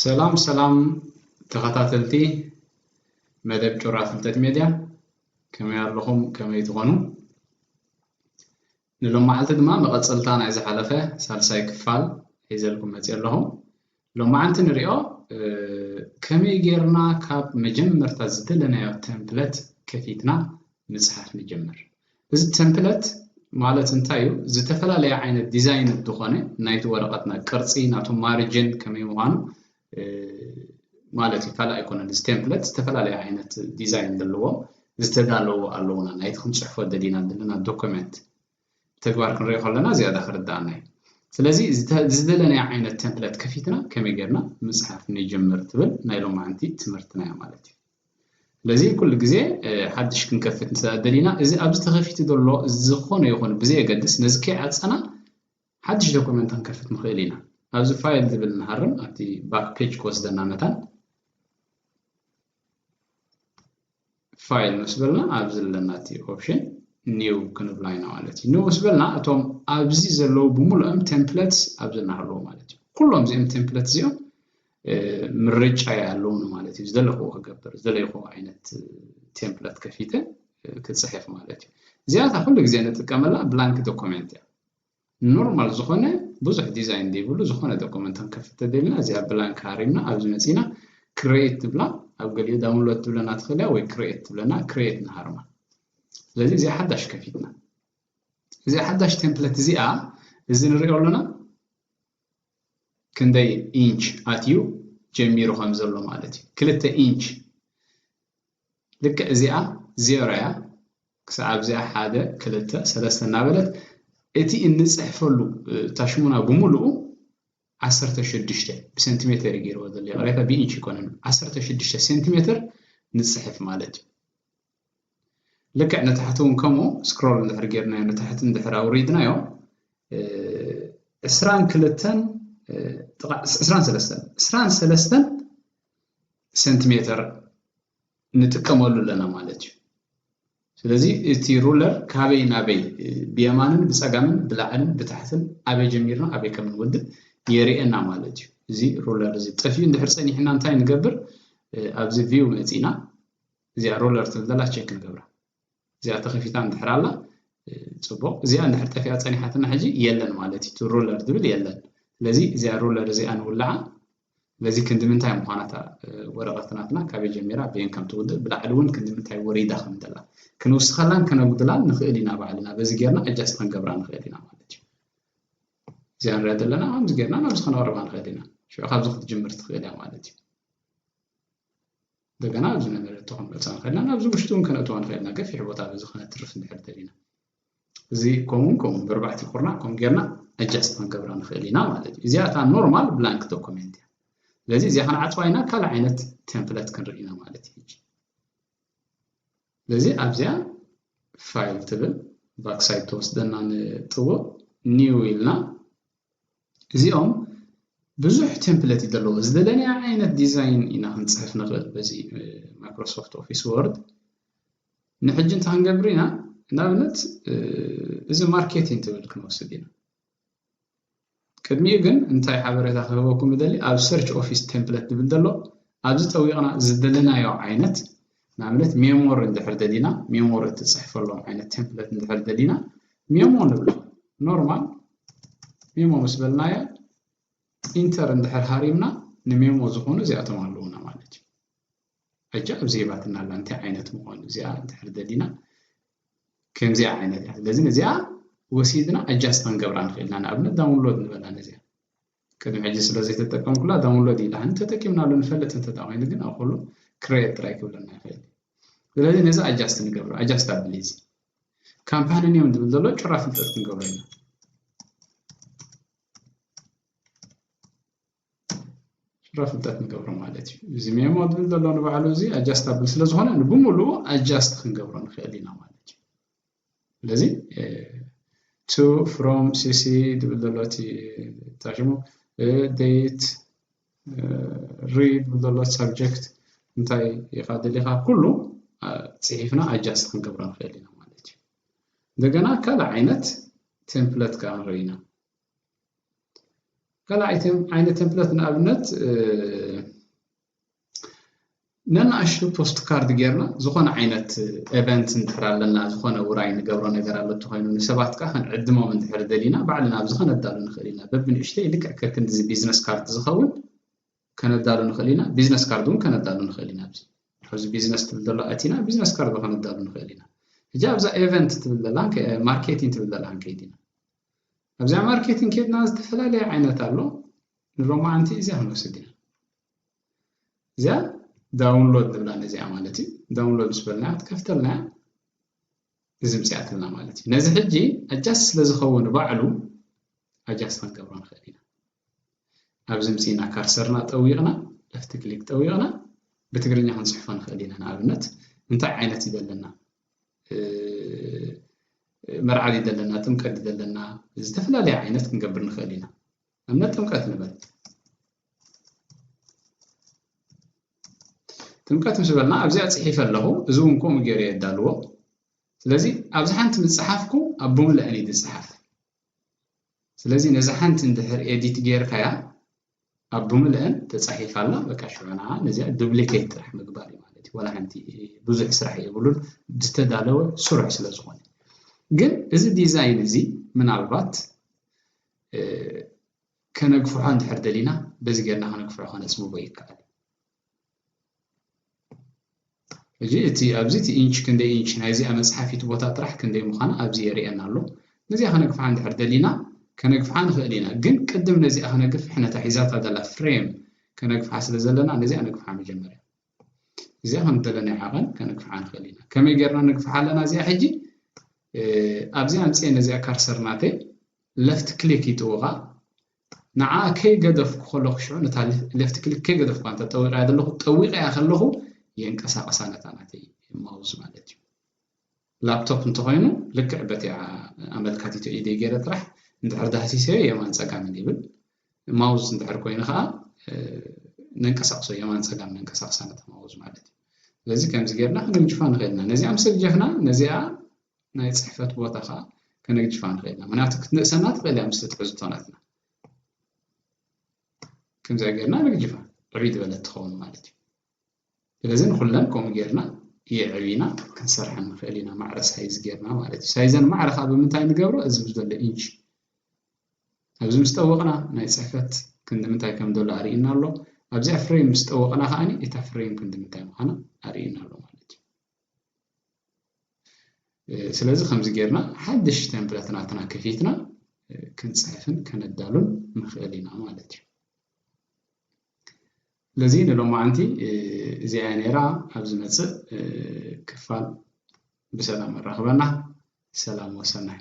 ሰላም ሰላም ተኸታተልቲ መደብ ጩራ ፍልጠት ሜድያ፣ ከመይ ኣለኹም? ከመይ ትኾኑ? ንሎማዓልቲ ድማ መቐጸልታ ናይ ዝሓለፈ ሳልሳይ ክፋል ሒዘልኩም መፅየ ኣለኹ። ሎማዓንቲ ንሪኦ፣ እ፣ ከመይ ጌርና ካብ መጀመርታ ዝደለናዮ ቴምፕለት ከፊትና ምፅሓፍ ንጀምር። እዚ ቴምፕለት ማለት እንታይ እዩ? ዝተፈላለየ ዓይነት ዲዛይን ዝኾነ ናይቲ ወረቐትና ቅርፂ፣ ናቱ ማርጅን ከመይ ምዃኑ፣ እ፣ ማለት እዩ። ካልእ ኣይኮነን። እዚ ቴምፕለት ዝተፈላለየ ዓይነት ዲዛይን ዘለዎም ዝተዳለዉ ኣለዉና። ናይቲ ክንፅሕፎ ደሊና ዘለና ዶኩመንት ብተግባር ክንሪኦ ከለና ዝያዳ ክርድኣና እዩ። ስለዚ ዝተ-፣ ዝደለናዮ ዓይነት ቴምፕለት ከፊትና ከመይ ጌርና ምፅሓፍ ንጀምር ትብል ናይ ሎማዓንቲ ትምህርትና እያ ማለት እዩ። ስለዚ ኩሉ ግዜ፣ እ፣ ሓድሽ ክንከፍት እንተ ደሊና፣ እዚ ኣብዚ ተኸፊቱ ዘሎ ዝኾነ ይኹን ብዘየገድስ፣ ነዚ ከይዓጸና ሓድሽ ዶኩመንት ክንከፍት ንኽእል ኢና። ኣብዚ ፋይል ዝብል ንሃርም፣ ኣብቲ ባክ ፔጅ ክወስደና መታን ፋይል ምስ በልና ኣብዚ ዘለና እቲ ኦፕሽን ኒው ክንብላ ኢና ማለት እዩ። ኒው ምስ በልና እቶም ኣብዚ ዘለዉ ብምሉኦም ቴምፕለትስ ኣብዚ እናሃለዉ ማለት እዩ። ኩሎም እዚኦም ቴምፕለት እዚኦም፣ እ፣ ምርጫ ኣለዉኒ ማለት እዩ። ዝደለኽዎ ክገብር፣ ዝደለይኽዎ ዓይነት ቴምፕለት ከፊተ፣ እ፣ ክጽሕፍ ማለት እዩ። እዚኣታ ኩሉ ግዜ ንጥቀመላ ብላንክ ዶኩመንት እያ። ኖርማል ዝኾነ ብዙሕ ዲዛይን ዘይብሉ ዝኾነ ዶኩመንት ክንከፍት ተደሊና እዚኣ ብላንክ ሃሪምና ኣብዚ መጺና ክሬት ትብላ፣ ኣብ ገሊኡ ዳውንሎድ ትብለና ትኽእል እያ ወይ ክሬት ትብለና፣ ክሬት ንሃርማ። ስለዚ እዚኣ ሓዳሽ ከፊትና። እዚኣ ሓዳሽ ቴምፕለት እዚኣ እዚ ንሪኦ ኣለና ክንደይ ኢንች ኣትዩ ጀሚሩ ከም ዘሎ ማለት እዩ። ክልተ ኢንች ልክዕ እዚኣ ዜሮ እያ። ክሳብ ኣብዚኣ ሓደ፣ ክልተ፣ ሰለስተ እናበለት እቲ እንፅሕፈሉ፣ እ፣ ታሽሙና ብምሉኡ ዓሰርተ ሽዱሽተ ብሰንቲሜተር እዩ ገይርዎ ዘሎ። ይቕሬታ፣ ብኢንች ኣይኮነን። ዓሰርተ ሽዱሽተ ሴንቲሜተር ንፅሕፍ ማለት እዩ። ልክዕ ንታሕቲ እውን ከምኡ ስክሮል እንድሕር ጌርናዮ፣ ንታሕቲ እንድሕር ኣውሪድናዮ፣ እ፣ ዕስራን ክልተን፣ እ፣ ጥቓ ዕስራን ሰለስተን፣ ዕስራን ሰለስተን ሴንቲሜተር ንጥቀመሉ ኣለና ማለት እዩ። ስለዚ እቲ ሩለር ካበይ ናበይ፣ እ፣ ብየማንን ብጸጋምን ብላዕልን ብታሕትን ኣበይ ጀሚርና ኣበይ ከም ንወድእ የርእየና ማለት እዩ። እዚ ሩለር እዚ ጠፊኡ እንድሕር ጸኒሕና እንታይ ንገብር? እ፣ ኣብዚ ቪው መጺና እዚኣ ሩለር ትብል ዘላ ቸክ ንገብራ። እዚኣ ተኸፊታ እንድሕር ኣላ፣ እ፣ ጽቡቕ። እዚኣ እንድሕር ጠፊኣ ጸኒሓትና ሕጂ የለን ማለት እዩ። እቲ ሩለር ትብል የለን። ስለዚ እዚኣ ሩለር እዚኣ ንውልዓ። ስለዚ ክንዲ ምንታይ ምዃና እታ፣ እ፣ ወረቐት ናትና ካበይ ጀሚራ በየን ከም ትውድእ፣ ብላዕሊ እውን ክንዲ ምንታይ ወሪዳ ከም ዘላ ክንውስኸላን ከነጉድላን ንኽእል ኢና ባዕልና። በዚ ጌርና ኣጃስት ክንገብራ ንኽእል ኢና ማለት እዩ። እዚኣ ንሪኣ ዘለና ከምዚ ጌርና ናብዚ ከነቕርባ ንኽእል ኢና። ሽዑ ካብዚ ክትጅምር ትኽእል እያ ማለት እዩ። እንደገና ኣብዚ ነበረቶ ክንመልሳ ንኽእል ኢና። ናብዚ ውሽጢ እውን ከነእትዋ ንኽእል ኢና። ገፊሕ ቦታ በዚ ከነትርፍ እንድሕር ደሊና። እዚ ከምኡ ከምኡ ብርባዕቲ ኩርናዕ ከምኡ ጌርና ኣጃስት ክንገብራ ንኽእል ኢና ማለት እዩ። እዚኣ እታ ኖርማል ብላንክ ዶኩሜንት እያ። ስለዚ እዚኣ ክንዓጽዋ ኢና፣ ካልእ ዓይነት ቴምፕለት ክንርኢ ኢና ማለት እዩ። ሕጂ ስለዚ ኣብዚኣ ፋይል ትብል ባክሳይድ ትወስደና ንጥውቕ ኒው ኢልና እዚኦም ብዙሕ ቴምፕለት እዩ ዘለዎ። ዝደለናዮ ዓይነት ዲዛይን ኢና ክንጽሕፍ ንኽእል በዚ፣ እ፣ ማይክሮሶፍት ኦፊስ ወርድ። ንሕጂ እንታይ ክንገብር ኢና? ንኣብነት፣ እ፣ እዚ ማርኬቲንግ ትብል ክንወስድ ኢና። ቅድሚኡ ግን እንታይ ሓበሬታ ክህበኩም እደሊ፣ ኣብ ሰርች ኦፊስ ቴምፕለት ዝብል ዘሎ ኣብዚ ጠዊቕና ዝደለናዮ ዓይነት፣ ንኣብነት ሜሞሪ እንድሕር ደሊና፣ ሜሞሪ እትጽሕፈሎም ዓይነት ቴምፕለት እንድሕር ደሊና ሜሞ ንብሎ። ኖርማል ሜሞ ምስ በልናዮ ኢንተር እንድሕር ሃሪምና ንሜሞ ዝኾኑ እዚኣቶም ኣለዉና ማለት እዩ። ሕጂ ኣብዚ ሂባትና ኣላ እንታይ ዓይነት ምዃኑ እዚኣ እንድሕር ደሊና ከምዚኣ ዓይነት እያ። ስለዚ ነዚኣ ወሲድና ኣጃስት ክንገብራ ንኽእል ኢና። ንኣብነት ዳውንሎድ ንበላ ነዚኣ። ቅድሚ ሕጂ ስለ ዘይተጠቀምኩላ ዳውንሎድ ኢላ። ተጠቂምናሉ ንፈልጥ እንተ ደኣ ኮይኑ ግን ኣብ ኩሉ ክሬት ጥራይ ክብለና ይኽእል እዩ። ስለዚ ነዚ ኣጃስት ንገብሮ። ኣጃስት ኣብሊ እዚ ካምፓኒን እዮም ዝብል ዘሎ ጭራ ፍልጠት ክንገብሮ ኢና። ጭራ ፍልጠት ንገብሮ ማለት እዩ። እዚ ሜሞ ዝብል ዘሎ ንባዕሉ እዚ ኣጃስታብል ስለ ዝኾነ ንብምሉኡ ኣጃስት ክንገብሮ ንኽእል ኢና ማለት እዩ። ስለዚ፣ እ፣ ቱ ፍሮም ሲ ሲ ዝብል ዘሎ እቲ ታሽሙ፣ እ፣ ዴት፣ እ፣ ሪ ዝብል ዘሎ ሳብጀክት እንታይ ኢኻ ደሊኻ ኩሉ፣ እ፣ ጽሒፍና ኣጃስት ክንገብሮ ንኽእል ኢና ማለት እዩ። እንደገና ካልእ ዓይነት ቴምፕለት ከኣ ንርኢ ኢና። ካልእ ዓይነት ቴምፕለት ንኣብነት ነናእሽቱ ፖስት ካርድ ጌርና ዝኾነ ዓይነት ኤቨንት እንድሕር ኣለና፣ ዝኾነ ውራይ ንገብሮ ነገር ኣሎ እንተኾይኑ፣ ንሰባት ከዓ ክንዕድሞም እንድሕር ደሊና ባዕልና ኣብዚ ከነዳሉ ንኽእል ኢና። በብንእሽተይ ልክዕ ከክንድዚ ቢዝነስ ካርድ ዝኸውን ከነዳሉ ንኽእል ኢና። ቢዝነስ ካርድ እውን ከነዳሉ ንኽእል ኢና። ኣብዚ ኣብዚ ቢዝነስ ትብል ዘሎ ኣቲና ቢዝነስ ካርድ ከነዳሉ ንኽእል ኢና። ሕጂ ኣብዛ ኤቨንት ትብል ዘላ ማርኬቲንግ ትብል ዘላ ክንከይድ ኢና። ኣብዚኣ ማርኬቲንግ ኬድና ዝተፈላለየ ዓይነት ኣሎ። ንሎማዓንቲ እዚኣ ክንወስድ ኢና። እዚኣ ዳውንሎድ ንብላ ነዚኣ ማለት እዩ። ዳውንሎድ ምስ በልና ክትከፍተልና እያ። እዚ ምፅኣትልና ማለት እዩ። ነዚ ሕጂ ኣጃስት ስለ ዝኸውን ባዕሉ ኣጃስት ክንገብሮ ንኽእል ኢና። ኣብዚ ምፅና ካርሰርና ጠዊቕና ለፍቲ ክሊክ ጠዊቕና ብትግርኛ ክንፅሕፎ ንኽእል ኢና። ንኣብነት እንታይ ዓይነት እዩ ዘለና? መርዓ ድዩ ዘለና? ጥምቀት ድዩ ዘለና? ዝተፈላለየ ዓይነት ክንገብር ንኽእል ኢና። ኣብነት ጥምቀት ንበል። ጥምቀት ምስ በልና ኣብዚኣ ፅሒፈ ኣለኹ። እዚ እውን ከምኡ ገይረ የዳልዎ። ስለዚ ኣብዚ ሓንቲ ምፅሓፍኩ ኣብ ብምልአን እዩ ዝፅሓፍ። ስለዚ ነዚ ሓንቲ እንድሕር ኤዲት ጌርካያ ኣብ ብምልአን ተፃሒፋ ኣላ። በቃ ሽዑ ንዓ ነዚኣ ዱፕሊኬት ጥራሕ ምግባር እዩ ማለት እዩ። ዋላ ሓንቲ ብዙሕ ስራሕ የብሉን፣ ዝተዳለወ ስሩዕ ስለ ዝኾነ። ግን እዚ ዲዛይን እዚ ምናልባት ከነግፍሖ እንድሕር ደሊና በዚ ጌርና ከነግፍሖ ከነፅብቦ ይከኣል። ሕጂ እቲ ኣብዚ እቲ ኢንች ክንደይ ኢንች ናይዚኣ መፅሓፊት ቦታ ጥራሕ ክንደይ ምዃና ኣብዚ የርእየና ኣሎ። ነዚኣ ከነግፍሓ እንድሕር ደሊና ከነግፍሓ ንኽእል ኢና። ግን ቅድም ነዚኣ ከነግፍሕ ነታ ሒዛታ ዘላ ፍሬም ከነግፍሓ ስለ ዘለና ነዚኣ ነግፍሓ መጀመርያ። እዚኣ ከም ደለናዮ ዓቐን ከነግፍሓ ንኽእል ኢና። ከመይ ጌርና ነግፍሓ ኣለና እዚኣ ሕጂ? ኣብዚኣ ኣምፅኤ ነዚኣ ካርሰር ናተይ ለፍት ክሊክ ይጥውቓ። ንዓ ከይገደፍኩ ከለኹ ሽዑ ነታ ለፍት ክሊክ ከይገደፍኩ እንተ ጠዊቐያ ዘለኹ ጠዊቐያ ከለኹ የንቀሳቐሳ ነታ ናተይ ማውዝ ማለት እዩ። ላፕቶፕ እንተኾይኑ ልክዕ በቲ ኣመልካቲቶ ኢደይ ገይረ ጥራሕ እንድሕር ዳህሲሰዮ የማን ጸጋምን ይብል። ማውዝ እንድሕር ኮይኑ ከዓ ነንቀሳቕሶ የማን ጸጋም ነንቀሳቕሳ ነታ ማውዝ ማለት እዩ። ስለዚ ከምዚ ጌርና ክንግጅፋ ንኽእል ኢና። ነዚኣ ምስ ገጀፍና ነዚኣ ናይ ጽሕፈት ቦታ ከዓ ከነግጅፋ ንኽእል ኢና። ምክንያቱ ክትንእሰና ትኽእል እያ ምስቲ ትሕዝቶ ናትና። ከምዚኣ ጌርና ንግጅፋ ዕብይ ዝበለት ትኸውን ማለት እዩ። ስለዚ ንኹለን ከምኡ ጌርና የዕቢና ክንሰርሐን ንኽእል ኢና፣ ማዕረ ሳይዝ ጌርና ማለት እዩ። ሳይዘን ማዕረ ከዓ ብምንታይ ንገብሮ? እዚ ብዘሎ ኢንች ኣብዚ ምስ ጠወቕና ናይ ጽሕፈት ክንዲ ምንታይ ከም ዘሎ ኣርእይና ኣሎ። ኣብዚኣ ፍሬም ምስ ጠወቕና ከዓኒ እታ ፍሬም ክንዲ ምንታይ ምዃና ኣርእይና ኣሎ ማለት እዩ። ስለዚ ከምዚ ጌርና ሓድሽ ቴምፕለት ናትና ከፊትና ክንፅሕፍን ከነዳሉን ንኽእል ኢና ማለት እዩ። ስለዚ ንሎማዓንቲ እዚኣ ነይራ። ኣብ ዝመፅእ ክፋል ብሰላም ኣራኽበና። ሰላም ወሰናይ።